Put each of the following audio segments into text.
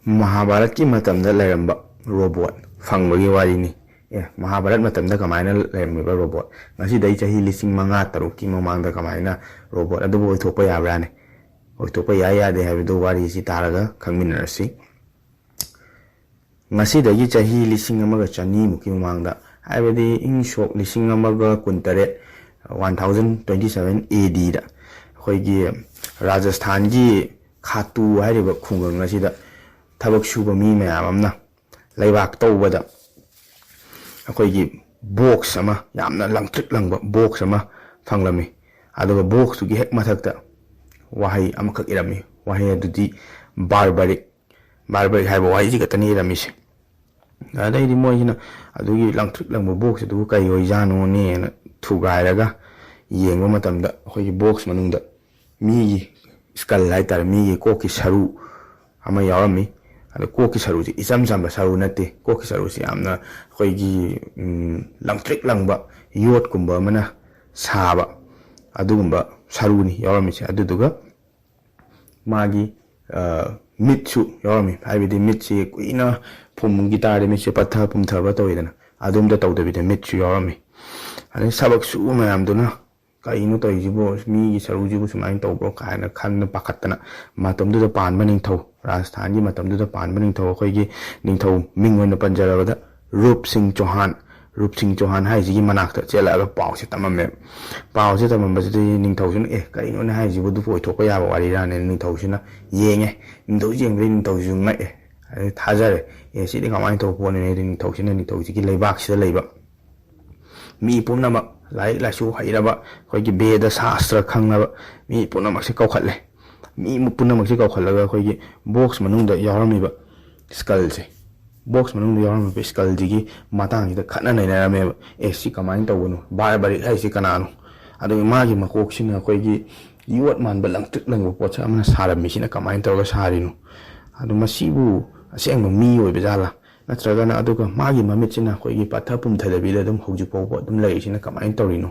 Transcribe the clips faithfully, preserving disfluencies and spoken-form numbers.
ꯃꯍꯥꯚꯥꯔꯠꯀꯤ ꯃꯇꯝꯗ ꯂꯩꯔꯝꯕ ꯔꯣꯕꯣꯠ ꯐꯪꯕꯒꯤ ꯋꯥꯔꯤꯅꯤ꯫ ꯑꯦ, ꯃꯍꯥꯚꯥꯔꯠ ꯃꯇꯝꯗ ꯀꯃꯥꯏꯅ ꯂꯩꯔꯝꯃꯤꯕ ꯔꯣꯕꯣꯠ? ꯉꯁꯤꯗꯩ ꯆꯍꯤ ꯂꯤꯁꯤꯡ ꯃꯉꯥ ꯇꯔꯨꯛꯀꯤ ꯃꯃꯥꯡꯗ ꯀꯃꯥꯏꯅ ꯔꯣꯕꯣꯠ ꯑꯗꯨꯕꯨ ꯑꯣꯏꯊꯣꯛꯄ ꯌꯥꯕ꯭ꯔꯥꯅꯦ? ꯑꯣꯏꯊꯣꯛꯄ ꯌꯥꯏ ꯌꯥꯗꯦ ꯍꯥꯏꯕꯗꯨ ꯋꯥꯔꯤꯁꯤ ꯇꯥꯔꯒ ꯈꯪꯃꯤꯟꯅꯔꯁꯤ꯫ ꯉꯁꯤꯗꯒꯤ ꯆꯍꯤ ꯂꯤꯁꯤꯡ ꯑꯃꯒ ꯆꯅꯤꯃꯨꯛꯀꯤ ꯃꯃꯥꯡꯗ, ꯍꯥꯏꯕꯗꯤ ꯏꯪ ꯁꯣꯛ ꯂꯤꯁꯤꯡ ꯑꯃꯒ ꯀꯨꯟꯇꯔꯦꯠ, one thousand twenty seven A Dꯗ ꯑꯩꯈꯣꯏꯒꯤ ꯔꯥꯖꯁꯊꯥꯟꯒꯤ ꯈꯥꯇꯨ ꯍꯥꯏꯔꯤꯕ ꯈꯨꯡꯒꯪ ꯑꯁꯤꯗ ꯊꯕꯛ ꯁꯨꯕ ꯃꯤ ꯃꯌꯥꯝ ꯑꯃꯅ ꯂꯩꯕꯥꯛ ꯇꯧꯕꯗ ꯑꯩꯈꯣꯏꯒꯤ ꯕꯣꯛꯁ ꯑꯃ, ꯌꯥꯝꯅ ꯂꯪꯇ꯭ꯔꯤꯛ ꯂꯪꯕ ꯕꯣꯛꯁ ꯑꯃ ꯐꯪꯂꯝꯃꯤ꯫ ꯑꯗꯨꯒ ꯕꯣꯛꯁꯇꯨꯒꯤ ꯍꯦꯛ ꯃꯊꯛꯇ ꯋꯥꯍꯩ ꯑꯃꯈꯛ ꯏꯔꯝꯃꯤ꯫ ꯋꯥꯍꯩ ꯑꯗꯨꯗꯤ ꯕꯥꯔꯕꯔꯤꯛ, ꯕꯥꯔꯕꯔꯤꯛ ꯍꯥꯏꯕ ꯋꯥꯍꯩꯁꯤ ꯈꯛꯇꯅꯤ ꯏꯔꯝꯃꯤꯁꯦ꯫ ꯑꯗꯩꯗꯤ ꯃꯣꯏꯁꯤꯅ ꯑꯗꯨꯒꯤ ꯂꯪꯇ꯭ꯔꯤꯛ ꯂꯪꯕ ꯕꯣꯛꯁ ꯑꯗꯨꯕꯨ ꯀꯔꯤ ꯑꯣꯏꯖꯥꯠꯅꯣꯅꯦꯅ ꯊꯨꯒꯥꯏꯔꯒ ꯌꯦꯡꯕ ꯃꯇꯝꯗ ꯑꯩꯈꯣꯏꯒꯤ ꯕꯣꯛꯁ ꯃꯅꯨꯡꯗ ꯃꯤꯒꯤ ꯁ꯭ꯀꯜ ꯍꯥꯏꯇꯥꯔꯦ, ꯃꯤꯒꯤ ꯀꯣꯛꯀꯤ ꯁꯔꯨ ꯑꯃ ꯌꯥꯎꯔꯝꯃꯤ꯫ ꯑꯗꯣ ꯀꯣꯛꯀꯤ ꯁꯔꯨꯁꯤ ꯏꯆꯝ ꯆꯝꯕ ꯁꯔꯨ ꯅꯠꯇꯦ꯫ ꯀꯣꯛꯀꯤ ꯁꯔꯨꯁꯤ ꯌꯥꯝꯅ ꯑꯩꯈꯣꯏꯒꯤ, ꯎꯝ, ꯂꯪꯇ꯭ꯔꯤꯛ ꯂꯪꯕ ꯌꯣꯠꯀꯨꯝꯕ ꯑꯃꯅ ꯁꯥꯕ ꯑꯗꯨꯒꯨꯝꯕ ꯁꯔꯨꯅꯤ ꯌꯥꯎꯔꯝꯃꯤꯁꯦ꯫ ꯑꯗꯨꯗꯨꯒ ꯃꯥꯒꯤ, ꯑ, ꯃꯤꯠꯁꯨ ꯌꯥꯎꯔꯝꯃꯤ꯫ ꯍꯥꯏꯕꯗꯤ ꯃꯤꯠꯁꯤ ꯀꯨꯏꯅ ꯐꯨꯝꯈꯤ ꯇꯥꯔꯗꯤ ꯃꯤꯠꯁꯦ ꯄꯠꯊ ꯄꯨꯝꯊꯕ ꯇꯧꯋꯤꯗꯅ, ꯑꯗꯨꯝꯇ ꯇꯧꯗꯕꯤꯗ ꯃꯤꯠꯁꯨ ꯌꯥꯎꯔꯝꯃꯤ꯫ ꯑꯗꯩ ꯊꯕꯛ ꯁꯨꯕ ꯃꯌꯥꯝꯗꯨꯅ "ꯀꯩꯅꯣ ꯇꯧꯔꯤꯁꯤꯕꯨ? ꯃꯤꯒꯤ ꯁꯔꯨꯁꯤꯕꯨ ꯁꯨꯃꯥꯏꯅ ꯇꯧꯕ꯭ꯔꯣ?" ꯀꯥꯏꯅ ꯈꯟꯅ ꯄꯥꯈꯠꯇꯅ, ꯃꯇꯝꯗꯨꯗ ꯄꯥꯟꯕ ꯅꯤꯡꯊꯧ, ꯔꯥꯖꯁꯊꯥꯟꯒꯤ ꯃꯇꯝꯗꯨꯗ ꯄꯥꯟꯕ ꯅꯤꯡꯊꯧ, ꯑꯩꯈꯣꯏꯒꯤ ꯅꯤꯡꯊꯧ ꯃꯤꯡ ꯑꯣꯏꯅ ꯄꯟꯖꯔꯕꯗ ꯔꯨꯞ ꯁꯤꯡ ꯆꯧꯍꯥꯟ, ꯔꯨꯞ ꯁꯤꯡ ꯆꯧꯍꯥꯟ ꯍꯥꯏꯁꯤꯒꯤ ꯃꯅꯥꯛꯇ ꯆꯦꯜꯂꯛꯑꯒ ꯄꯥꯎꯁꯦ ꯇꯝꯃꯝꯃꯦꯕ꯫ ꯄꯥꯎꯁꯦ ꯇꯝꯃꯝꯕꯁꯤꯗꯤ ꯅꯤꯡꯊꯧꯁꯤꯅ, "ꯑꯦ, ꯀꯔꯤꯅꯣꯅꯦ ꯍꯥꯏꯁꯤꯕꯨ? ꯑꯗꯨꯕꯨ ꯑꯣꯏꯊꯣꯛꯄ ꯌꯥꯕ ꯋꯥꯔꯤꯔꯥꯅꯦ?" ꯅꯤꯡꯊꯧꯁꯤꯅ ꯌꯦꯡꯉꯦ꯫ ꯅꯤꯡꯊꯧꯁꯤ ꯌꯦꯡꯕꯗꯒꯤ ꯅꯤꯡꯊꯧꯁꯤꯁꯨ ꯉꯛꯑꯦ꯫ ꯑꯗꯩ ꯊꯥꯖꯔꯦ꯫ "ꯑꯦ, ꯁꯤꯗꯤ ꯀꯃꯥꯏꯅ ꯇꯧꯕ ꯄꯣꯠꯅꯣꯅꯦ?" ꯍꯥꯏꯗꯤ ꯅꯤꯡꯊꯧꯁꯤꯅ ꯅꯤꯡꯊꯧꯁꯤꯒꯤ ꯂꯩꯕꯥꯛꯁꯤꯗ ꯂꯩꯕ ꯃꯤ ꯄꯨꯝꯅꯃꯛ, ꯂꯥꯏꯔꯤꯛ ꯂꯥꯏꯁꯨ ꯍꯩꯔꯕ, ꯑꯩꯈꯣꯏꯒꯤ ꯕꯦꯗ ꯁꯥꯁꯇ꯭ꯔ ꯈꯪꯂꯕ ꯃꯤ ꯄꯨꯝꯅꯃꯛꯁꯦ ꯀꯧꯈꯠꯂꯦ꯫ ꯃꯤ ꯄꯨꯝꯅꯃꯛꯁꯦ ꯀꯧꯈꯠꯂꯒ ꯑꯩꯈꯣꯏꯒꯤ ꯕꯣꯛꯁ ꯃꯅꯨꯡꯗ ꯌꯥꯎꯔꯝꯃꯤꯕ ꯁ꯭ꯀꯜꯁꯦ, ꯕꯣꯛꯁ ꯃꯅꯨꯡꯗ ꯌꯥꯎꯔꯝꯃꯤꯕ ꯁ꯭ꯀꯜꯁꯤꯒꯤ ꯃꯇꯥꯡꯁꯤꯗ ꯈꯠꯅ ꯅꯩꯅꯔꯝꯃꯦꯕ꯫ "ꯑꯦ, ꯁꯤ ꯀꯃꯥꯏꯅ ꯇꯧꯕꯅꯣ? ꯕꯥꯔꯕꯔꯤꯛ ꯍꯥꯏꯁꯤ ꯀꯅꯥꯅꯣ? ꯑꯗꯨꯒ ꯃꯥꯒꯤ ꯃꯀꯣꯛꯁꯤꯅ ꯑꯩꯈꯣꯏꯒꯤ ꯌꯣꯠ ꯃꯥꯟꯕ ꯂꯪꯇ꯭ꯔꯤꯛ ꯂꯪꯕ ꯄꯣꯠꯁꯛ ꯑꯃꯅ ꯁꯥꯔꯝꯃꯤꯁꯤꯅ ꯀꯃꯥꯏꯅ ꯇꯧꯔꯒ ꯁꯥꯔꯤꯅꯣ? ꯑꯗꯨ ꯃꯁꯤꯕꯨ ꯑꯁꯦꯡꯕ ꯃꯤ ꯑꯣꯏꯕ ꯖꯥꯠꯂꯥ? ꯅꯠꯇ꯭ꯔꯒꯅ ꯑꯗꯨꯒ ꯃꯥꯒꯤ ꯃꯃꯤꯠꯁꯤꯅ ꯑꯩꯈꯣꯏꯒꯤ ꯄꯠꯊ ꯄꯨꯝꯊꯗꯕꯤꯗ ꯑꯗꯨꯝ ꯍꯧꯖꯤꯛ ꯐꯥꯎꯕ ꯑꯗꯨꯝ ꯂꯩꯔꯤꯁꯤꯅ ꯀꯃꯥꯏꯅ ꯇꯧꯔꯤꯅꯣ?"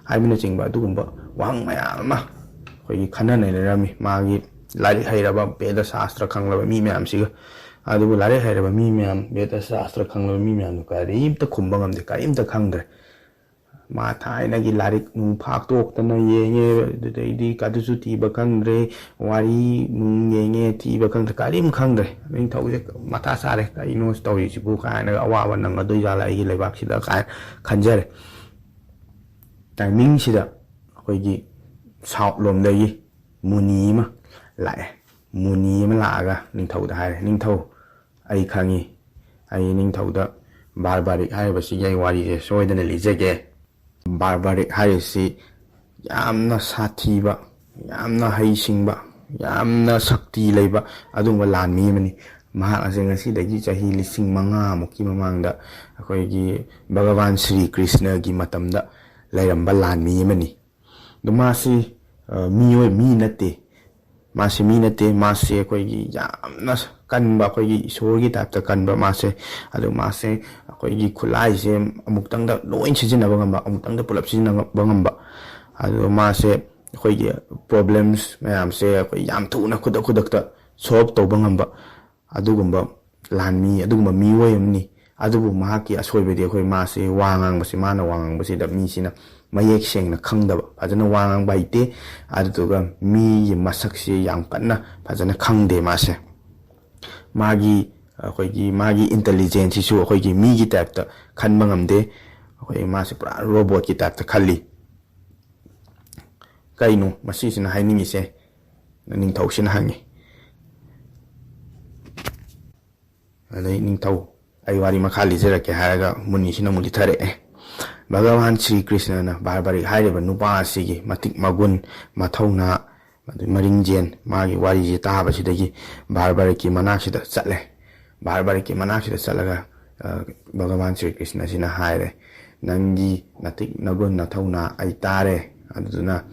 ꯍꯥꯏꯕꯅꯆꯤꯡꯕ ꯑꯗꯨꯒꯨꯝꯕ ꯋꯥꯍꯪ ꯃꯌꯥꯝ ꯑꯃ ꯑꯩꯈꯣꯏꯒꯤ ꯈꯟꯅ ꯅꯩꯅꯔꯝꯃꯤ꯫ ꯃꯥꯒꯤ ꯂꯥꯏꯔꯤꯛ ꯍꯩꯔꯕ, ꯕꯦꯗ ꯁꯥꯁꯇ꯭ꯔ ꯈꯪꯂꯕ ꯃꯤ ꯃꯌꯥꯝꯁꯤꯒ꯫ ꯑꯗꯨꯕꯨ ꯂꯥꯏꯔꯤꯛ ꯍꯩꯔꯕ ꯃꯤ ꯃꯌꯥꯝ, ꯕꯦꯗ ꯁꯥꯁꯇ꯭ꯔ ꯈꯪꯂꯕ ꯃꯤ ꯃꯌꯥꯝꯗꯨ ꯀꯔꯤꯝꯇ ꯈꯨꯝꯕ ꯉꯝꯗꯦ, ꯀꯔꯤꯝꯇ ꯈꯪꯗ꯭ꯔꯦ꯫ ꯃꯥ ꯊꯥꯏꯅꯒꯤ ꯂꯥꯏꯔꯤꯛ ꯅꯨꯡ ꯐꯥꯛꯇꯣꯛꯇꯅ ꯌꯦꯡꯉꯦ, ꯑꯗꯨꯗꯩꯗꯤ ꯑꯗꯨꯁꯨ ꯊꯤꯕ ꯈꯪꯗ꯭ꯔꯦ, ꯋꯥꯔꯤ ꯅꯨꯡ ꯌꯦꯡꯉꯦ, ꯊꯤꯕ ꯈꯪꯗ꯭ꯔꯦ, ꯀꯔꯤꯝ ꯈꯪꯗ꯭ꯔꯦ꯫ ꯅꯤꯡꯊꯧꯁꯦ ꯃꯊꯥ ꯁꯥꯔꯦ, "ꯀꯩꯅꯣ ꯇꯧꯔꯤꯁꯤꯕꯨ?" ꯀꯥꯏꯅꯒ, "ꯑꯋꯥꯕ ꯅꯪꯒꯗꯣꯏ ꯖꯥꯠꯂ ꯑꯩꯒꯤ ꯂꯩꯕꯥꯛꯁꯤꯗ?" ꯀꯥꯏꯅ ꯈꯟꯖꯔꯦ꯫ ꯇꯥꯏꯃꯤꯡꯁꯤꯗ ꯑꯩꯈꯣꯏꯒꯤ ꯁꯥꯎꯠ ꯂꯣꯝꯗꯒꯤ ꯃꯨꯅꯤ ꯑꯃ ꯂꯥꯛꯑꯦ꯫ ꯃꯨꯅꯤ ꯑꯃ ꯂꯥꯛꯑꯒ ꯅꯤꯡꯊꯧꯗ ꯍꯥꯏꯔꯦ, "ꯅꯤꯡꯊꯧ, ꯑꯩ ꯈꯪꯉꯤ, ꯑꯩ ꯅꯤꯡꯊꯧꯗ ꯕꯥꯔꯕꯥꯔꯤꯛ ꯍꯥꯏꯔꯤꯕꯁꯤꯒꯤ ꯑꯩ ꯋꯥꯔꯤꯁꯦ ꯁꯣꯏꯗꯅ ꯂꯤꯖꯒꯦ꯫ ꯕꯥꯔꯕꯥꯔꯤꯛ ꯍꯥꯏꯔꯤꯁꯤ ꯌꯥꯝꯅ ꯁꯥꯊꯤꯕ, ꯌꯥꯝꯅ ꯍꯩꯁꯤꯡꯕ, ꯌꯥꯝꯅ ꯁꯛꯇꯤ ꯂꯩꯕ ꯑꯗꯨꯒꯨꯝꯕ ꯂꯥꯟꯃꯤ ꯑꯃꯅꯤ꯫ ꯃꯍꯥꯛ ꯑꯁꯦ ꯉꯁꯤꯗꯒꯤ ꯆꯍꯤ ꯂꯤꯁꯤꯡ ꯃꯉꯥꯃꯨꯛꯀꯤ ꯃꯃꯥꯡꯗ ꯑꯩꯈꯣꯏꯒꯤ ꯚꯒꯋꯥꯟ ꯁ꯭ꯔꯤ ꯀ꯭ꯔꯤꯁꯅꯒꯤ ꯃꯇꯝꯗ ꯂꯩꯔꯝꯕ ꯂꯥꯟꯃꯤ ꯑꯃꯅꯤ꯫ ꯑꯗꯣ ꯃꯥꯁꯤ, ꯑ, ꯃꯤꯑꯣꯏ, ꯃꯤ ꯅꯠꯇꯦ꯫ ꯃꯥꯁꯤ ꯃꯤ ꯅꯠꯇꯦ꯫ ꯃꯥꯁꯤ ꯑꯩꯈꯣꯏꯒꯤ ꯌꯥꯝꯅ ꯀꯟꯕ, ꯑꯩꯈꯣꯏꯒꯤ ꯏꯁꯣꯔꯒꯤ ꯇꯥꯏꯞꯇ ꯀꯟꯕ ꯃꯥꯁꯦ꯫ ꯑꯗꯣ ꯃꯥꯁꯦ ꯑꯩꯈꯣꯏꯒꯤ ꯈꯨꯠꯂꯥꯏꯁꯦ ꯑꯃꯨꯛꯇꯪꯗ ꯂꯣꯏ ꯁꯤꯖꯤꯟꯅꯕ ꯉꯝꯕ, ꯑꯃꯨꯛꯇꯪꯗ ꯄꯨꯂꯞ ꯁꯤꯖꯤꯟꯅꯕ ꯉꯝꯕ꯫ ꯑꯗꯣ ꯃꯥꯁꯦ ꯑꯩꯈꯣꯏꯒꯤ ꯄ꯭ꯔꯣꯕ꯭ꯂꯦꯝꯁ ꯃꯌꯥꯝꯁꯦ ꯑꯩꯈꯣꯏ ꯌꯥꯝ ꯊꯨꯅ ꯈꯨꯗꯛ ꯈꯨꯗꯛꯇ ꯁꯣꯜꯕ ꯇꯧꯕ ꯉꯝꯕ ꯑꯗꯨꯒꯨꯝꯕ ꯂꯥꯟꯃꯤ, ꯑꯗꯨꯒꯨꯝꯕ ꯃꯤꯑꯣꯏ ꯑꯃꯅꯤ꯫ ꯑꯗꯨꯕꯨ ꯃꯍꯥꯛꯀꯤ ꯑꯁꯣꯏꯕꯗꯤ ꯑꯩꯈꯣꯏ ꯃꯥꯁꯦ ꯋꯥ ꯉꯥꯡꯕꯁꯤ, ꯃꯥꯅ ꯋꯥ ꯉꯥꯡꯕꯁꯤꯗ ꯃꯤꯁꯤꯅ ꯃꯌꯦꯛ ꯁꯦꯡꯅ ꯈꯪꯗꯕ, ꯐꯖꯅ ꯋꯥ ꯉꯥꯡꯕ ꯍꯩꯇꯦ, ꯑꯗꯨꯗꯨꯒ ꯃꯤꯒꯤ ꯃꯁꯛꯁꯤ ꯌꯥꯝ ꯀꯟꯅ ꯐꯖꯅ ꯈꯪꯗꯦ ꯃꯥꯁꯦ꯫ ꯃꯥꯒꯤ, ꯑꯩꯈꯣꯏꯒꯤ, ꯃꯥꯒꯤ ꯏꯟꯇꯦꯂꯤꯖꯦꯟꯁꯁꯤꯁꯨ ꯑꯩꯈꯣꯏꯒꯤ ꯃꯤꯒꯤ ꯇꯥꯏꯞꯇ ꯈꯟꯕ ꯉꯝꯗꯦ꯫ ꯑꯩꯈꯣꯏ ꯃꯥꯁꯦ ꯄꯨꯔꯥ ꯔꯣꯕꯣꯠꯀꯤ ꯇꯥꯏꯞꯇ ꯈꯜꯂꯤ꯫ "ꯀꯩꯅꯣ ꯃꯁꯤꯁꯤꯅ ꯍꯥꯏꯅꯤꯡꯉꯤꯁꯦ?" ꯅꯤꯡꯊꯧꯁꯤꯅ ꯍꯪꯉꯤ꯫ ꯑꯗꯩ, "ꯅꯤꯡꯊꯧ, ꯑꯩ ꯋꯥꯔꯤ ꯃꯈꯥ ꯂꯤꯖꯔꯛꯀꯦ" ꯍꯥꯏꯔꯒ ꯃꯨꯅꯤꯁꯤꯅ ꯑꯃꯨꯛ ꯂꯤꯊꯔꯛꯑꯦ꯫ ꯚꯒꯋꯥꯟ ꯁ꯭ꯔꯤ ꯀ꯭ꯔꯤꯁꯅꯅ ꯕꯥꯔꯕꯥꯔꯤꯛ ꯍꯥꯏꯔꯤꯕ ꯅꯨꯄꯥ ꯑꯁꯤꯒꯤ ꯃꯇꯤꯛ ꯃꯒꯨꯟ, ꯃꯊꯧꯅꯥ, ꯑꯗꯩ ꯃꯔꯤꯡꯖꯦꯟ, ꯃꯥꯒꯤ ꯋꯥꯔꯤꯁꯤ ꯇꯥꯕꯁꯤꯗꯒꯤ ꯕꯥꯔꯕꯥꯔꯤꯛꯀꯤ ꯃꯅꯥꯛꯁꯤꯗ ꯆꯠꯂꯦ꯫ ꯕꯥꯔꯕꯥꯔꯤꯛꯀꯤ ꯃꯅꯥꯛꯁꯤꯗ ꯆꯠꯂꯒ, ꯑ, ꯚꯒꯋꯥꯟ ꯁ꯭ꯔꯤ ꯀ꯭ꯔꯤꯁꯅꯁꯤꯅ ꯍꯥꯏꯔꯦ, "ꯅꯪꯒꯤ ꯅꯇꯤꯛ ꯅꯒꯨꯟ ꯅꯊꯧꯅꯥ ꯑꯩ ꯇꯥꯔꯦ꯫ ꯑꯗꯨꯗꯨꯅ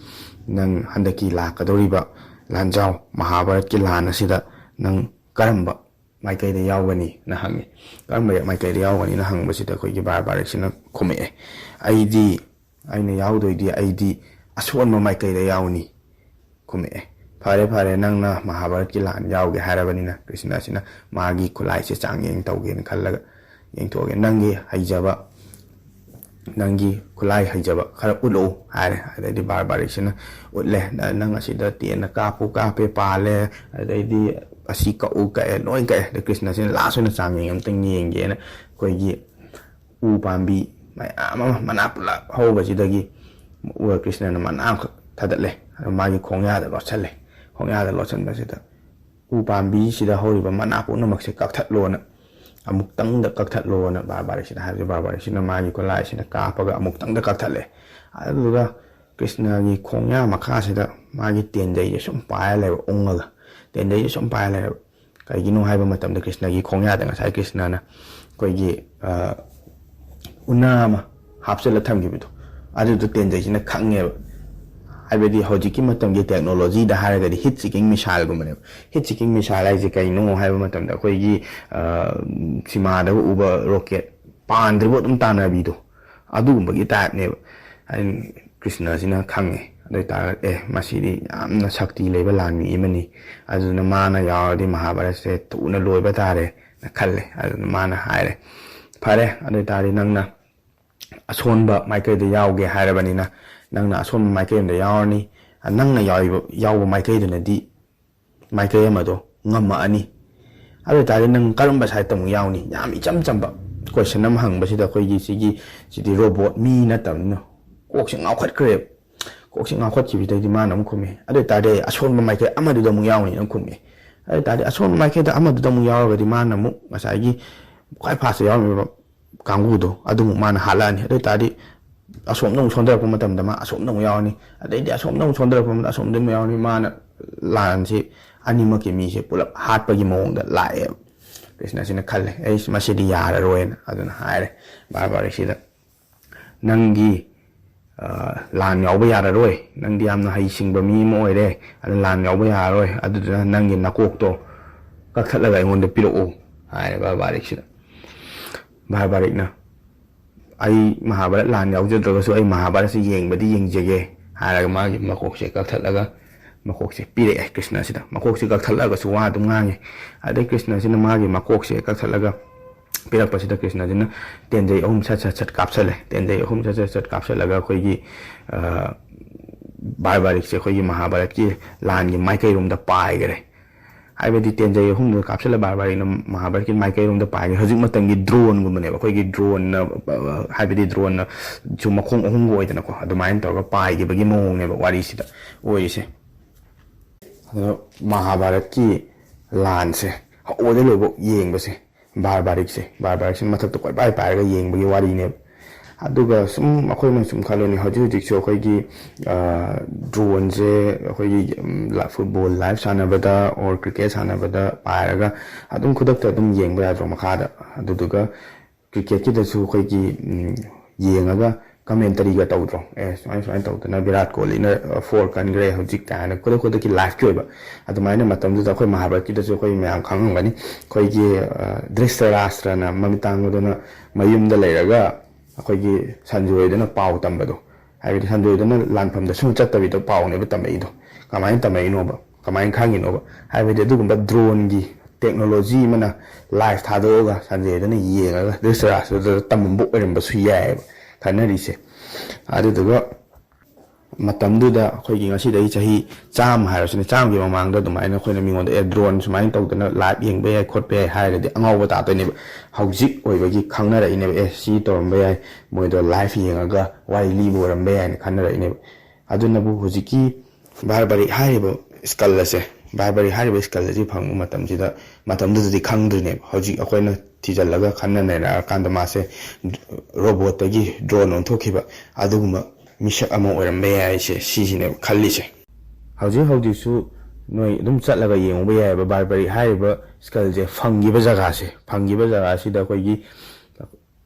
ꯅꯪ ꯍꯟꯗꯛꯀꯤ ꯂꯥꯛꯀꯗꯧꯔꯤꯕ ꯂꯥꯟꯖꯥꯎ ꯃꯍꯥꯚꯥꯔꯠꯀꯤ ꯂꯥꯟ ꯑꯁꯤꯗ ꯅꯪ ꯀꯔꯝꯕ ꯃꯥꯏꯀꯩꯗ ꯌꯥꯎꯒꯅꯤꯅ ꯍꯪꯉꯤ꯫ "ꯀꯔꯝꯕ ꯃꯥꯏꯀꯩꯗ ꯌꯥꯎꯒꯅꯤꯅ?" ꯍꯪꯕꯁꯤꯗ ꯑꯩꯈꯣꯏꯒꯤ ꯕꯥꯔꯕꯥꯔꯤꯛꯁꯤꯅ ꯈꯨꯝꯃꯛꯑꯦ, "ꯑꯩꯗꯤ, ꯑꯩꯅ ꯌꯥꯎꯗꯣꯏꯗꯤ ꯑꯩꯗꯤ ꯑꯁꯣꯟꯕ ꯃꯥꯏꯀꯩꯗ ꯌꯥꯎꯅꯤ" ꯈꯨꯝꯃꯛꯑꯦ꯫ "ꯐꯔꯦ, ꯐꯔꯦ, ꯅꯪꯅ ꯃꯍꯥꯚꯥꯔꯠꯀꯤ ꯂꯥꯟ ꯌꯥꯎꯒꯦ ꯍꯥꯏꯔꯕꯅꯤꯅ", ꯀ꯭ꯔꯤꯁꯅꯁꯤꯅ ꯃꯥꯒꯤ ꯈꯨꯠꯂꯥꯏꯁꯦ ꯆꯥꯡꯌꯦꯡ ꯇꯧꯒꯦꯅ ꯈꯜꯂꯒ ꯌꯦꯡꯊꯣꯛꯑꯒꯦ, "ꯅꯪꯒꯤ ꯍꯩꯖꯕ, ꯅꯪꯒꯤ ꯈꯨꯠꯂꯥꯏ ꯍꯩꯖꯕ ꯈꯔ ꯎꯠꯂꯛꯎ" ꯍꯥꯏꯔꯦ꯫ ꯑꯗꯩꯗꯤ ꯕꯥꯔꯕꯥꯔꯤꯛꯁꯤꯅ ꯎꯠꯂꯦ꯫ "ꯅ-, ꯅꯪ ꯑꯁꯤꯗ ꯇꯦꯟꯅ ꯀꯥꯞꯄꯨ ꯀꯥꯞꯄꯦ, ꯄꯥꯜꯂꯦ, ꯑꯗꯩꯗꯤ ꯑꯁꯤ ꯀꯛꯎ ꯀꯛꯑꯦ, ꯂꯣꯏ ꯀꯛꯑꯦ"꯫ ꯑꯗꯩ ꯀ꯭ꯔꯤꯁꯅꯁꯤꯅ ꯂꯥꯁ ꯑꯣꯏꯅ ꯆꯥꯡꯌꯦꯡ ꯑꯝꯇꯪ ꯌꯦꯡꯒꯦꯅ ꯑꯩꯈꯣꯏꯒꯤ ꯎ ꯄꯥꯝꯕꯤ ꯃꯌꯥꯝ ꯑꯃ ꯃꯅꯥ ꯄꯨꯂꯞ ꯍꯧꯕꯁꯤꯗꯒꯤ ꯎ-, ꯀ꯭ꯔꯤꯁꯅꯅ ꯃꯅꯥ ꯑꯃꯈꯛ ꯊꯥꯗꯠꯂꯦ꯫ ꯑꯗꯣ ꯃꯥꯒꯤ ꯈꯣꯡꯌꯥꯗ ꯂꯣꯠꯁꯜꯂꯦ꯫ ꯈꯣꯡꯌꯥꯗ ꯂꯣꯠꯁꯟꯕꯁꯤꯗ ꯎ ꯄꯥꯝꯕꯤꯁꯤꯗ ꯍꯧꯔꯤꯕ ꯃꯅꯥ ꯄꯨꯝꯅꯃꯛꯁꯦ ꯀꯛꯊꯠꯂꯣꯅ, ꯑꯃꯨꯛꯇꯪꯗ ꯀꯛꯊꯠꯂꯣꯅ ꯕꯥꯔꯕꯥꯔꯤꯛꯁꯤꯅ ꯍꯥꯏꯕꯁꯦ, ꯕꯥꯔꯕꯥꯔꯤꯛꯁꯤꯅ ꯃꯥꯒꯤ ꯈꯨꯠꯂꯥꯏꯁꯤꯅ ꯀꯥꯞꯄꯒ ꯑꯃꯨꯛꯇꯪꯗ ꯀꯛꯊꯠꯂꯦ꯫ ꯑꯗꯨꯗꯨꯒ ꯀ꯭ꯔꯤꯁꯅꯒꯤ ꯈꯣꯡꯌꯥ ꯃꯈꯥꯁꯤꯗ ꯃꯥꯒꯤ ꯇꯦꯟꯖꯩꯁꯦ ꯁꯨꯝ ꯄꯥꯏꯔ ꯂꯩꯕ, ꯎꯪꯉꯒ ꯇꯦꯟꯖꯩꯁꯦ ꯁꯨꯝ ꯄꯥꯏꯔ ꯂꯩꯔꯕ꯫ ꯀꯩꯒꯤꯅꯣ ꯍꯥꯏꯕ ꯃꯇꯝꯗ ꯀ꯭ꯔꯤꯁꯅꯒꯤ ꯈꯣꯡꯌꯥꯗ ꯉꯁꯥꯏ ꯀ꯭ꯔꯤꯁꯅꯅ ꯑꯩꯈꯣꯏꯒꯤ, ꯑ, ꯎꯅꯥ ꯑꯃ ꯍꯥꯞꯆꯤꯜꯂ ꯊꯝꯈꯤꯕꯗꯣ, ꯑꯗꯨꯗꯣ ꯇꯦꯟꯖꯩꯁꯤꯅ ꯈꯪꯉꯦꯕ꯫ ꯍꯥꯏꯕꯗꯤ ꯍꯧꯖꯤꯛꯀꯤ ꯃꯇꯝꯒꯤ ꯇꯦꯛꯅꯣꯂꯣꯖꯤꯗ ꯍꯥꯏꯔꯒꯗꯤ ꯍꯤꯠ ꯁꯤꯀꯤꯡ ꯃꯤꯁꯥꯏꯜꯒꯨꯝꯕꯅꯦꯕ꯫ ꯍꯤꯠ ꯁꯤꯀꯤꯡ ꯃꯤꯁꯥꯏꯜ ꯍꯥꯏꯁꯦ ꯀꯩꯅꯣ ꯍꯥꯏꯕ ꯃꯇꯝꯗ ꯑꯩꯈꯣꯏꯒꯤ, ꯑ, ꯁꯤꯃꯥꯗꯒ ꯎꯕ ꯔꯣꯀꯦꯠ ꯄꯥꯟꯗ꯭ꯔꯤꯕ ꯑꯗꯨꯝ ꯇꯥꯟꯅꯕꯤꯗꯣ, ꯑꯗꯨꯒꯨꯝꯕꯒꯤ ꯇꯥꯏꯞꯅꯦꯕ꯫ ꯑꯩ ꯀ꯭ꯔꯤꯁꯅꯁꯤꯅ ꯈꯪꯉꯦ꯫ ꯑꯗꯨ ꯑꯣꯏꯇꯥꯔꯒꯗꯤ, "ꯑꯦ, ꯃꯁꯤꯗꯤ ꯌꯥꯝꯅ ꯁꯛꯇꯤ ꯂꯩꯕ ꯂꯥꯟꯃꯤ ꯑꯃꯅꯤ, ꯑꯗꯨꯅ ꯃꯥꯅ ꯌꯥꯎꯔꯗꯤ ꯃꯍꯥꯚꯥꯔꯠꯁꯦ ꯊꯨꯅ ꯂꯣꯏꯕ ꯇꯥꯔꯦꯅ" ꯈꯜꯂꯦ꯫ ꯑꯗꯨꯅ ꯃꯥꯅ ꯍꯥꯏꯔꯦ, "ꯐꯔꯦ, ꯑꯗꯨ ꯑꯣꯏꯇꯥꯔꯗꯤ ꯅꯪꯅ ꯑꯁꯣꯟꯕ ꯃꯥꯏꯀꯩꯗ ꯌꯥꯎꯒꯦ ꯍꯥꯏꯔꯕꯅꯤꯅ, ꯅꯪꯅ ꯑꯁꯣꯟꯕ ꯃꯥꯏꯀꯩ ꯑꯃꯗ ꯌꯥꯎꯔꯅꯤ꯫ ꯅꯪꯅ ꯌꯥꯎꯔꯤꯕ, ꯌꯥꯎꯕ ꯃꯥꯏꯀꯩꯗꯨꯅꯗꯤ ꯃꯥꯏꯀꯩ ꯑꯃꯗꯣ ꯉꯝꯃꯛꯑꯅꯤ꯫ ꯑꯗꯨ ꯑꯣꯏꯇꯥꯔꯗꯤ ꯅꯪ ꯀꯔꯝꯕ ꯁꯥꯏꯠꯇ ꯑꯃꯨꯛ ꯌꯥꯎꯅꯤ?" ꯌꯥꯝ ꯏꯆꯝ ꯆꯝꯕ ꯀꯣꯏꯁꯟ ꯑꯃ ꯍꯪꯕꯁꯤꯗ, ꯑꯩꯈꯣꯏꯒꯤ ꯁꯤꯒꯤ, ꯁꯤꯗꯤ ꯔꯣꯕꯣꯠ, ꯃꯤ ꯅꯠꯇꯕꯅꯤꯅ, ꯀꯣꯛꯁꯦ ꯉꯥꯎꯈꯠꯈ꯭ꯔꯦꯕ꯫ ꯀꯣꯛꯁꯦ ꯉꯥꯎꯈꯠꯈꯤꯕꯗꯩꯗꯤ ꯃꯥꯅ ꯑꯃꯨꯛ ꯈꯨꯝꯃꯦ, "ꯑꯗꯨ ꯑꯣꯏꯇꯥꯔꯗꯤ ꯑꯩ ꯑꯁꯣꯟꯕ ꯃꯥꯏꯀꯩ ꯑꯃꯗꯨꯗ ꯑꯃꯨꯛ ꯌꯥꯎꯅꯤꯅ" ꯑꯃꯨꯛ ꯈꯨꯝꯃꯦ꯫ ꯑꯗꯨ ꯑꯣꯏꯇꯥꯔꯗꯤ ꯑꯁꯣꯟꯕ ꯃꯥꯏꯀꯩꯗ ꯑꯃꯗꯨꯗ ꯑꯃꯨꯛ ꯌꯥꯎꯔꯒꯗꯤ ꯃꯥꯅ ꯑꯃꯨꯛ ꯉꯁꯥꯏꯒꯤ ꯈ꯭ꯋꯥꯏ ꯐꯥꯔꯁꯇ ꯌꯥꯎꯔꯝꯃꯤꯕ ꯀꯥꯡꯕꯨꯗꯣ ꯑꯗꯨꯃꯨꯛ ꯃꯥꯅ ꯍꯥꯠꯂꯛꯑꯅꯤ꯫ ꯑꯗꯨ ꯑꯣꯏꯇꯥꯔꯗꯤ ꯑꯁꯣꯝꯗ ꯑꯃꯨꯛ ꯁꯣꯟꯊꯔꯛꯄ ꯃꯇꯝꯗ ꯃꯥ ꯑꯁꯣꯝꯗ ꯑꯃꯨꯛ ꯌꯥꯎꯔꯅꯤ, ꯑꯗꯩꯗꯤ ꯑꯁꯣꯝꯗ ꯑꯃꯨꯛ ꯁꯣꯟꯊꯔꯛꯄ ꯃꯇꯝꯗ ꯑꯁꯣꯝꯗ ꯑꯃꯨꯛ ꯌꯥꯎꯔꯅꯤ꯫ ꯃꯥꯅ ꯂꯥꯟꯁꯤ ꯑꯅꯤꯃꯛꯀꯤ ꯃꯤꯁꯦ ꯄꯨꯂꯞ ꯍꯥꯠꯄꯒꯤ ꯃꯑꯣꯡꯗ ꯂꯥꯛꯑꯦꯕ꯫ ꯀ꯭ꯔꯤꯁꯅꯁꯤꯅ ꯈꯜꯂꯦ, "ꯑꯩ ꯃꯁꯤꯗꯤ ꯌꯥꯔꯔꯣꯏꯅ", ꯑꯗꯨꯅ ꯍꯥꯏꯔꯦ ꯕꯥꯔꯕꯥꯔꯤꯛꯁꯤꯗ, "ꯅꯪꯒꯤ, ꯑ, ꯂꯥꯟ ꯌꯥꯎꯕ ꯌꯥꯔꯔꯣꯏ, ꯅꯪꯗꯤ ꯌꯥꯝꯅ ꯍꯩꯁꯤꯡꯕ ꯃꯤ ꯑꯃ ꯑꯣꯏꯔꯦ, ꯑꯗꯨ ꯂꯥꯟ ꯌꯥꯎꯕ ꯌꯥꯔꯔꯣꯏ, ꯑꯗꯨꯗꯨꯅ ꯅꯪꯒꯤ ꯅꯀꯣꯛꯇꯣ ꯀꯛꯊꯠꯂꯒ ꯑꯩꯉꯣꯟꯗ ꯄꯤꯔꯛꯎ" ꯍꯥꯏꯔꯦ ꯕꯥꯔꯕꯥꯔꯤꯛꯁꯤꯗ꯫ ꯕꯥꯔꯕꯥꯔꯤꯛꯅ, "ꯑꯩ ꯃꯍꯥꯚꯥꯔꯠ ꯂꯥꯟ ꯌꯥꯎꯖꯗ꯭ꯔꯒꯁꯨ ꯑꯩ ꯃꯍꯥꯚꯥꯔꯠꯁꯤ ꯌꯦꯡꯕꯗꯤ ꯌꯦꯡꯖꯒꯦ" ꯍꯥꯏꯔꯒ ꯃꯥꯒꯤ ꯃꯀꯣꯛꯁꯦ ꯀꯛꯊꯠꯂꯒ ꯃꯀꯣꯛꯁꯦ ꯄꯤꯔꯛꯑꯦ ꯀ꯭ꯔꯤꯁꯅꯁꯤꯗ꯫ ꯃꯀꯣꯛꯁꯦ ꯀꯛꯊꯠꯂꯒꯁꯨ ꯋꯥ ꯑꯗꯨꯝ ꯉꯥꯡꯉꯦ꯫ ꯑꯗꯩ ꯀ꯭ꯔꯤꯁꯅꯁꯤꯅ ꯃꯥꯒꯤ ꯃꯀꯣꯛꯁꯦ ꯀꯛꯊꯠꯂꯒ ꯄꯤꯔꯛꯄꯁꯤꯗ ꯀ꯭ꯔꯤꯁꯅꯁꯤꯅ ꯇꯦꯟꯖꯩ ꯑꯍꯨꯝ ꯁꯠ ꯁꯠ ꯁꯠ ꯀꯥꯞꯁꯜꯂꯦ꯫ ꯇꯦꯟꯖꯩ ꯑꯍꯨꯝ ꯁꯠ ꯁꯠ ꯁꯠ ꯀꯥꯞꯁꯜꯂꯒ ꯑꯩꯈꯣꯏꯒꯤ, ꯑ, ꯕꯥꯔꯕꯥꯔꯤꯛꯁꯦ ꯑꯩꯈꯣꯏꯒꯤ ꯃꯍꯥꯚꯥꯔꯠꯀꯤ ꯂꯥꯟꯒꯤ ꯃꯥꯏꯀꯩꯔꯣꯝꯗ ꯄꯥꯏꯈꯔꯦ꯫ ꯍꯥꯏꯕꯗꯤ ꯇꯦꯟꯖꯩ ꯑꯍꯨꯝꯗꯨ ꯀꯥꯞꯁꯤꯜꯂ ꯕꯥꯔꯕꯥꯔꯤꯛꯅ ꯃꯍꯥꯚꯥꯔꯠꯀꯤ ꯃꯥꯏꯀꯩꯔꯣꯝꯗ ꯄꯥꯏꯈ꯭ꯔꯦ꯫ ꯍꯧꯖꯤꯛ ꯃꯇꯝꯒꯤ ꯗ꯭ꯔꯣꯟꯒꯨꯝꯕꯅꯦꯕ, ꯑꯩꯈꯣꯏꯒꯤ ꯗ꯭ꯔꯣꯟꯅ, ꯑ, ꯍꯥꯏꯕꯗꯤ ꯗ꯭ꯔꯣꯟꯅ ꯁꯨ ꯃꯈꯣꯡ ꯑꯍꯨꯝꯒ ꯑꯣꯏꯗꯅꯀꯣ, ꯑꯗꯨꯃꯥꯏꯅ ꯇꯧꯔꯒ ꯄꯥꯏꯈꯤꯕꯒꯤ ꯃꯑꯣꯡꯅꯦꯕ ꯋꯥꯔꯤꯁꯤꯗ ꯑꯣꯏꯔꯤꯁꯦ꯫ ꯑꯗꯣ ꯃꯍꯥꯚꯥꯔꯠꯀꯤ ꯂꯥꯟꯁꯦ ꯍꯧꯕꯗꯩ ꯂꯣꯏꯕꯧ ꯌꯦꯡꯕꯁꯦ, ꯕꯥꯔꯕꯥꯔꯤꯛꯁꯦ, ꯕꯥꯔꯕꯥꯔꯤꯛꯁꯤꯅ ꯃꯊꯛꯇ ꯀꯣꯏꯄꯥꯏ ꯄꯥꯏꯔꯒ ꯌꯦꯡꯕꯒꯤ ꯋꯥꯔꯤꯅꯦꯕ꯫ ꯑꯗꯨꯒ ꯁꯨꯝ ꯑꯩꯈꯣꯏꯅ ꯁꯨꯝ ꯈꯜꯂꯨꯅꯦ, ꯍꯧꯖꯤꯛ ꯍꯧꯖꯤꯛꯁꯨ ꯑꯩꯈꯣꯏꯒꯤ, ꯑ, ꯗ꯭ꯔꯣꯟꯁꯦ ꯑꯩꯈꯣꯏꯒꯤ, ꯎꯝ, ꯂ-, ꯐꯨꯠꯕꯣꯜ ꯂꯥꯏꯐ ꯁꯥꯟꯅꯕꯗ or ꯀ꯭ꯔꯤꯀꯦꯠ ꯁꯥꯟꯅꯕꯗ ꯄꯥꯏꯔꯒ ꯑꯗꯨꯝ ꯈꯨꯗꯛꯇ ꯑꯗꯨꯝ ꯌꯦꯡꯕ ꯌꯥꯗ꯭ꯔꯣ ꯃꯈꯥꯗ? ꯑꯗꯨꯗꯨꯒ ꯀ꯭ꯔꯤꯀꯦꯠꯀꯤꯗꯁꯨ ꯑꯩꯈꯣꯏꯒꯤ, ꯎꯝ, ꯌꯦꯡꯉꯒ ꯀꯃꯦꯟꯇꯔꯤꯒ ꯇꯧꯗ꯭ꯔꯣ? ꯑꯦ, ꯁꯨꯃꯥꯏ ꯁꯨꯃꯥꯏꯅ ꯇꯧꯗꯅ ꯚꯤꯔꯥꯠ ꯀꯣꯍꯂꯤꯅ, ꯑ, ꯐꯣꯔ ꯀꯟꯈ꯭ꯔꯦ ꯍꯧꯖꯤꯛ ꯀꯥꯏꯅ ꯈꯨꯗꯛ ꯈꯨꯗꯛꯀꯤ ꯂꯥꯏꯐꯀꯤ ꯑꯣꯏꯕ꯫ ꯑꯗꯨꯃꯥꯏꯅ ꯃꯇꯝꯗꯨꯗ ꯑꯩꯈꯣꯏ ꯃꯍꯥꯚꯥꯔꯠꯀꯤꯗꯁꯨ ꯑꯩꯈꯣꯏ ꯃꯌꯥꯝ ꯈꯪꯉꯝꯒꯅꯤ꯫ ꯑꯩꯈꯣꯏꯒꯤ, ꯑ, ꯙ꯭ꯔꯤꯁꯇꯔꯥꯁꯇ꯭ꯔꯅ ꯃꯃꯤꯠ ꯇꯥꯡꯕꯗꯨꯅ ꯃꯌꯨꯝꯗ ꯂꯩꯔꯒ ꯑꯩꯈꯣꯏꯒꯤ ꯁꯟꯖꯣꯏꯗꯨꯅ ꯄꯥꯎ ꯇꯝꯕꯗꯣ, ꯍꯥꯏꯕꯗꯤ ꯁꯟꯖꯣꯏꯗꯨꯅ ꯂꯥꯟꯐꯝꯗ ꯁꯨꯝ ꯆꯠꯇꯕꯤꯗ ꯄꯥꯎꯅꯦꯕ ꯇꯝꯃꯛꯏꯗꯣ꯫ ꯀꯃꯥꯏꯅ ꯇꯝꯃꯛꯏꯅꯣꯕ? ꯀꯃꯥꯏꯅ ꯈꯪꯉꯤꯅꯣꯕ? ꯍꯥꯏꯕꯗꯤ ꯑꯗꯨꯒꯨꯝꯕ ꯗ꯭ꯔꯣꯟꯒꯤ ꯇꯦꯛꯅꯣꯂꯣꯖꯤ ꯑꯃꯅ ꯂꯥꯏꯐ ꯊꯥꯗꯣꯛꯑꯒ ꯁꯟꯖꯣꯏꯗꯨꯅ ꯌꯦꯡꯉꯒ ꯙ꯭ꯔꯤꯇꯔꯥꯁꯇ꯭ꯔꯗ ꯇꯝꯃꯝꯕ ꯑꯣꯏꯔꯝꯕꯁꯨ ꯌꯥꯏꯑꯕ ꯈꯟꯅꯔꯤꯁꯦ꯫ ꯑꯗꯨꯗꯨꯒ ꯃꯇꯝꯗꯨꯗ ꯑꯩꯈꯣꯏꯒꯤ ꯉꯁꯤꯗꯒꯤ ꯆꯍꯤ ꯆꯥꯝꯃ ꯍꯥꯏꯔꯁꯤꯅꯦ, ꯆꯥꯝꯃꯒꯤ ꯃꯃꯥꯡꯗ ꯑꯗꯨꯃꯥꯏꯅ ꯑꯩꯈꯣꯏꯅ ꯃꯤꯉꯣꯟꯗ, "ꯑꯦ, ꯗ꯭ꯔꯣꯟ ꯁꯨꯃꯥꯏꯅ ꯇꯧꯗꯅ ꯂꯥꯏꯚ ꯌꯦꯡꯕ ꯌꯥꯏ ꯈꯣꯠꯄ ꯌꯥꯏ" ꯍꯥꯏꯔꯒꯗꯤ ꯑꯉꯥꯎꯕ ꯇꯥꯗꯣꯏꯅꯦꯕ꯫ ꯍꯧꯖꯤꯛ ꯑꯣꯏꯕꯒꯤ ꯈꯪꯅꯔꯛꯏꯅꯦꯕ, "ꯑꯦ, ꯁꯤ ꯇꯧꯔꯝꯕ ꯌꯥꯏ, ꯃꯣꯏꯗꯣ ꯂꯥꯏꯚ ꯌꯦꯡꯉꯒ ꯋꯥꯔꯤ ꯂꯤꯕ ꯑꯣꯏꯔꯝꯕ ꯌꯥꯏ" ꯍꯥꯏꯅ ꯈꯟꯅꯔꯛꯏꯅꯦꯕ꯫ ꯑꯗꯨꯅꯕꯨ ꯍꯧꯖꯤꯛꯀꯤ ꯕꯥꯔꯕꯥꯔꯤꯛ ꯍꯥꯏꯔꯤꯕ ꯁ꯭ꯀꯜ ꯑꯁꯦ, ꯕꯥꯔꯕꯥꯔꯤꯛ ꯍꯥꯏꯔꯤꯕ ꯁ꯭ꯀꯜ ꯑꯁꯤ ꯐꯪꯕ ꯃꯇꯝꯁꯤꯗ, ꯃꯇꯝꯗꯨꯗꯗꯤ ꯈꯪꯗ꯭ꯔꯤꯅꯦꯕ꯫ ꯍꯧꯖꯤꯛ ꯑꯩꯈꯣꯏꯅ ꯊꯤꯖꯤꯜꯂꯒ ꯈꯟꯅ ꯅꯩꯅꯔꯀꯥꯟꯗ ꯃꯥꯁꯦ ꯔꯣꯕꯣꯠꯇꯒꯤ ꯗ꯭ꯔꯣꯟ ꯑꯣꯟꯊꯣꯛꯈꯤꯕ ꯑꯗꯨꯒꯨꯝꯕ ꯃꯤꯁꯛ ꯑꯃ ꯑꯣꯏꯔꯝꯕ ꯌꯥꯏ ꯍꯥꯏꯁꯦ, ꯁꯤꯁꯤꯅꯦꯕ ꯈꯜꯂꯤꯁꯦ꯫ ꯍꯧꯖꯤꯛ ꯍꯧꯖꯤꯛꯁꯨ ꯅꯣꯏ ꯑꯗꯨꯝ ꯆꯠꯂꯒ ꯌꯦꯡꯉꯨꯕ ꯌꯥꯏꯑꯕ, ꯕꯥꯔꯕꯥꯔꯤꯛ ꯍꯥꯏꯔꯤꯕ ꯁ꯭ꯀꯜꯁꯦ ꯐꯪꯈꯤꯕ ꯖꯒꯥꯁꯦ, ꯐꯪꯈꯤꯕ ꯖꯒꯥꯁꯤꯗ ꯑꯩꯈꯣꯏꯒꯤ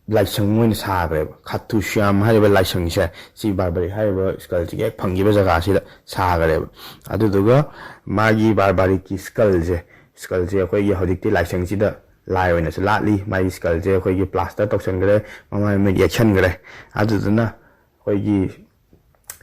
ꯂꯥꯏꯁꯪ ꯑꯣꯏꯅ ꯁꯥꯈ꯭ꯔꯦꯕ꯫ ꯈꯥꯇꯨ ꯁ꯭ꯌꯥꯝ ꯍꯥꯏꯔꯤꯕ ꯂꯥꯏꯁꯪꯁꯦ, ꯁꯤ ꯕꯥꯔꯕꯥꯔꯤꯛ ꯍꯥꯏꯔꯤꯕ ꯁ꯭ꯀꯜꯁꯤꯒꯤ ꯍꯦꯛ ꯐꯪꯈꯤꯕ ꯖꯒꯥꯁꯤꯗ ꯁꯥꯈ꯭ꯔꯦꯕ꯫ ꯑꯗꯨꯗꯨꯒ ꯃꯥꯒꯤ ꯕꯥꯔꯕꯥꯔꯤꯛꯀꯤ ꯁ꯭ꯀꯜꯁꯦ, ꯁ꯭ꯀꯜꯁꯦ ꯑꯩꯈꯣꯏꯒꯤ ꯍꯧꯖꯤꯛꯇꯤ ꯂꯥꯏꯁꯪꯁꯤꯗ ꯂꯥꯏ ꯑꯣꯏꯅꯁꯨ ꯂꯥꯠꯂꯤ꯫ ꯃꯥꯒꯤ ꯁ꯭ꯀꯜꯁꯦ ꯑꯩꯈꯣꯏꯒꯤ ꯄ꯭ꯂꯥꯁꯇꯔ ꯇꯧꯁꯟꯈ꯭ꯔꯦ, ꯃꯃꯥꯏ ꯃꯃꯤꯠ ꯌꯦꯛꯁꯟꯈ꯭ꯔꯦ꯫ ꯑꯗꯨꯗꯨꯅ ꯑꯩꯈꯣꯏꯒꯤ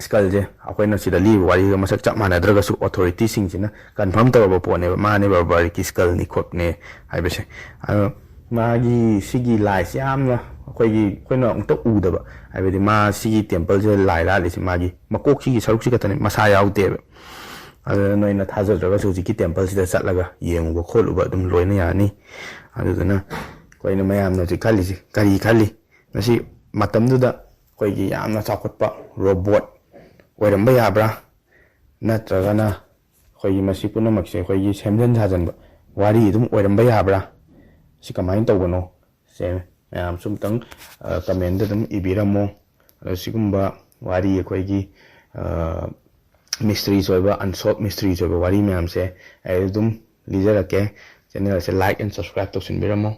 ꯁ꯭ꯀꯜꯁꯦ ꯑꯩꯈꯣꯏꯅ ꯁꯤꯗ ꯂꯤꯕ ꯋꯥꯔꯤꯒ ꯃꯁꯛ ꯆꯞ ꯃꯥꯟꯅꯗ꯭ꯔꯒꯁꯨ ꯑꯣꯊꯣꯔꯤꯇꯤꯁꯤꯡꯁꯤꯅ ꯀꯟꯐꯥꯔꯝ ꯇꯧꯔꯕ ꯄꯣꯠꯅꯦꯕ, ꯃꯥꯅꯦ ꯕꯥꯔꯕꯔꯤꯛꯀꯤ ꯁ꯭ꯀꯜꯅꯤ ꯈꯣꯠꯅꯦ ꯍꯥꯏꯕꯁꯦ꯫ ꯑꯗꯣ ꯃꯥꯒꯤ ꯁꯤꯒꯤ ꯂꯥꯏꯁꯦ ꯌꯥꯝꯅ ꯑꯩꯈꯣꯏꯒꯤ, ꯑꯩꯈꯣꯏꯅ ꯑꯃꯨꯛꯇ ꯎꯗꯕ, ꯍꯥꯏꯕꯗꯤ ꯃꯥ ꯁꯤꯒꯤ ꯇꯦꯝꯄꯜꯁꯦ ꯂꯥꯏ ꯂꯥꯠꯂꯤꯁꯦ ꯃꯥꯒꯤ ꯃꯀꯣꯛꯁꯤꯒꯤ ꯁꯔꯨꯛꯁꯤ ꯈꯛꯇꯅꯤ, ꯃꯁꯥ ꯌꯥꯎꯗꯦꯕ꯫ ꯑꯗꯨꯅ ꯅꯣꯏꯅ ꯊꯥꯖꯗ꯭ꯔꯒꯁꯨ ꯍꯧꯖꯤꯛꯀꯤ ꯇꯦꯝꯄꯜꯁꯤꯗ ꯆꯠꯂꯒ ꯌꯦꯡꯉꯨꯕ ꯈꯣꯠꯂꯨꯕ ꯑꯗꯨꯝ ꯂꯣꯏꯅ ꯌꯥꯅꯤ꯫ ꯑꯗꯨꯗꯨꯅ ꯑꯩꯈꯣꯏꯅ ꯃꯌꯥꯝꯅ ꯍꯧꯖꯤꯛ ꯈꯜꯂꯤꯁꯤ ꯀꯔꯤ ꯈꯜꯂꯤ? ꯃꯁꯤ ꯃꯇꯝꯗꯨꯗ ꯑꯩꯈꯣꯏꯒꯤ ꯌꯥꯝꯅ ꯆꯥꯎꯈꯠꯄ ꯔꯣꯕꯣꯠ ꯑꯣꯏꯔꯝꯕ ꯌꯥꯕ꯭ꯔꯥ? ꯅꯠꯇ꯭ꯔꯒꯅ ꯑꯩꯈꯣꯏꯒꯤ ꯃꯁꯤ ꯄꯨꯝꯅꯃꯛꯁꯦ ꯑꯩꯈꯣꯏꯒꯤ ꯁꯦꯝꯖꯤꯟ ꯁꯥꯖꯤꯟꯕ ꯋꯥꯔꯤ ꯑꯗꯨꯝ ꯑꯣꯏꯔꯝꯕ ꯌꯥꯕ꯭ꯔꯥ? ꯁꯤ ꯀꯃꯥꯏꯅ ꯇꯧꯕꯅꯣ? ꯁꯦ ꯃꯌꯥꯝꯁꯨ ꯑꯝꯇꯪ ꯀꯃꯦꯟꯗ ꯑꯗꯨꯝ ꯏꯕꯤꯔꯝꯃꯣ꯫ ꯑꯗꯣ ꯁꯤꯒꯨꯝꯕ ꯋꯥꯔꯤ ꯑꯩꯈꯣꯏꯒꯤ ꯃꯤꯁꯇ꯭ꯔꯤꯁ ꯑꯣꯏꯕ, ꯑꯟꯁꯣꯜꯕ ꯃꯤꯁꯇ꯭ꯔꯤꯁ ꯑꯣꯏꯕ ꯋꯥꯔꯤ ꯃꯌꯥꯝꯁꯦ ꯑꯩ ꯑꯗꯨꯝ ꯂꯤꯖꯔꯛꯀꯦ꯫ ꯆꯦꯅꯦꯜꯁꯦ like and subscribe ꯇꯧꯁꯤꯟꯕꯤꯔꯝꯃꯣ꯫